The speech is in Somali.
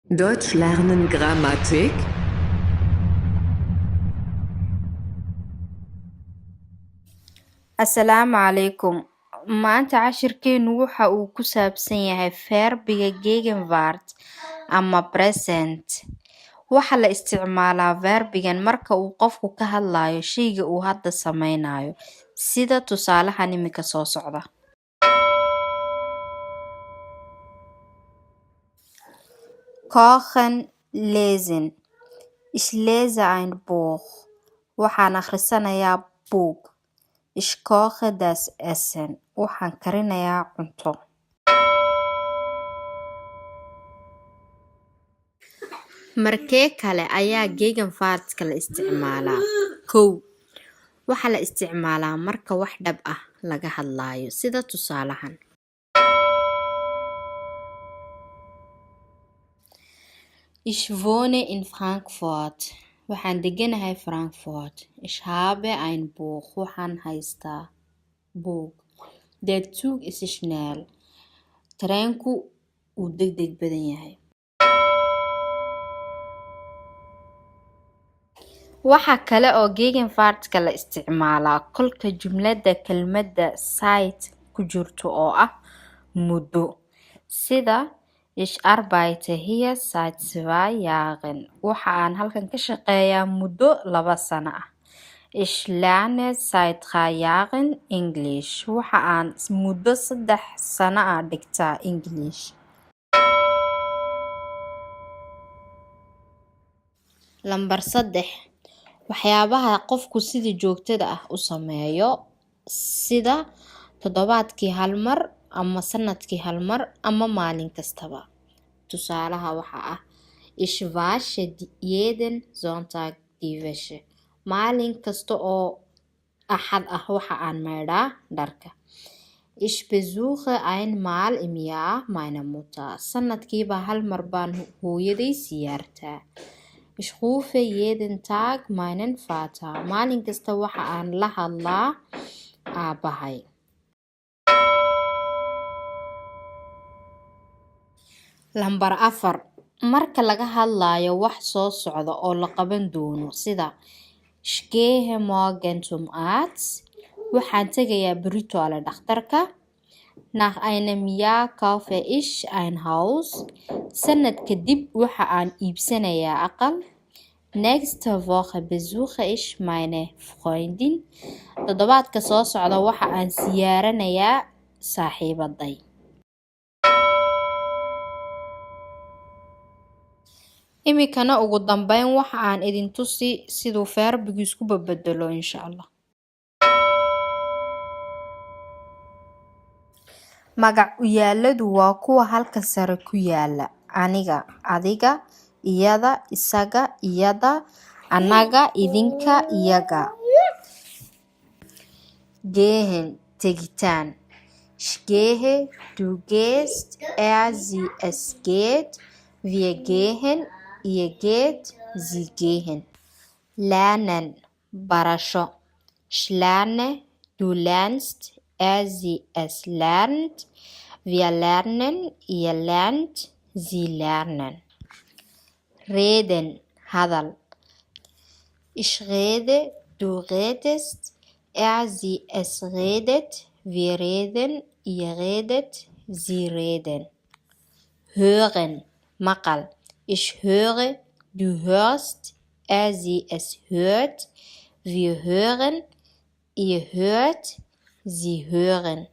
Deutsch lernen Grammatik. Asalaamu calaykum. Maanta cashirkeenu waxa uu ku saabsan yahay verbiga Gegenwart ama present. Waxaa la isticmaalaa verbigan marka uu qofku ka hadlayo shayga uu hadda sameynayo, sida tusaalahan imika soo socda. Kochen, lesen. Ich lese ein Buch. Waxaan akhrisanayaa buug. Ich koche das Essen. Waxaan karinayaa cunto. Markee kale ayaa Gegenwartka la isticmaalaa? Kow, waxaa la isticmaalaa marka wax dhab ah laga hadlayo, sida tusaalahan. Ich wohne in Frankfurt. Waxaan deganahay Frankfurt. Ich habe ein Buch. Waxaan haystaa buug. Der Zug ist schnell. Tareenku wuu degdeg badan yahay. Waxa kale oo Gegenwartka la isticmaalaa kolka jumlada kelmadda seit ku jirto oo ah muddo, sida Ich arbeite hier seit 2 Jahren. Waxa aan halkan ka shaqeeyaa muddo 2 sano ah. Ich lerne seit 3 Jahren English. Waxa aan muddo 3 sano ah dhigtaa English. Lambar 3, waxyaabaha qofku sida joogtada ah u sameeyo, sida toddobaadkii hal mar ama sanadkii hal mar ama maalin kastaba. Tusaalaha waxa ah Ich wasche jeden Sonntag die Wäsche. Maalin kasta oo Axad ah waxa aan maydhaa dharka. Ich besuche einmal im Jahr meine Mutter. Sanadkiiba hal mar baan hooyaday siyaartaa. Ich rufe jeden Tag meinen Vater. Maalin kasta waxa aan la hadlaa aabbahay. Lambar 4, marka laga hadlayo wax soo socda oo la qaban doono, sida Ich gehe morgen zum Arzt. Waxaan tegayaa berrito ale dhakhtarka. Nach einem Jahr kaufe ich ein Haus. Sanad kadib waxa aan iibsanayaa aqal. Nächste Woche besuche ich meine Freundin. Toddobaadka soo socda waxa aan siyaaranayaa saaxiibaday. Imikana ugu dambeyn waxa aan idin tusi siduu verbigu isku bedelo insha Allah. Magac u yaaladu waa kuwa halka sare ku yaala: aniga, adiga, iyada, isaga, iyada, annaga, idinka, iyaga. Gehen, tegitaan. Ich gehe, du gehst, er, sie, es geht, wir gehen, ihr geht, sie gehen. Lernen, barasho. Ich lerne, du lernst, er, sie, es lernt, wir lernen, ihr lernt, sie lernen. Reden, hadal. Ich rede, du redest, er, sie, es redet, wir reden, ihr redet, sie reden. Hören, maqal. Ich höre, du hörst, er, sie, es hört, wir hören, ihr hört, sie hören.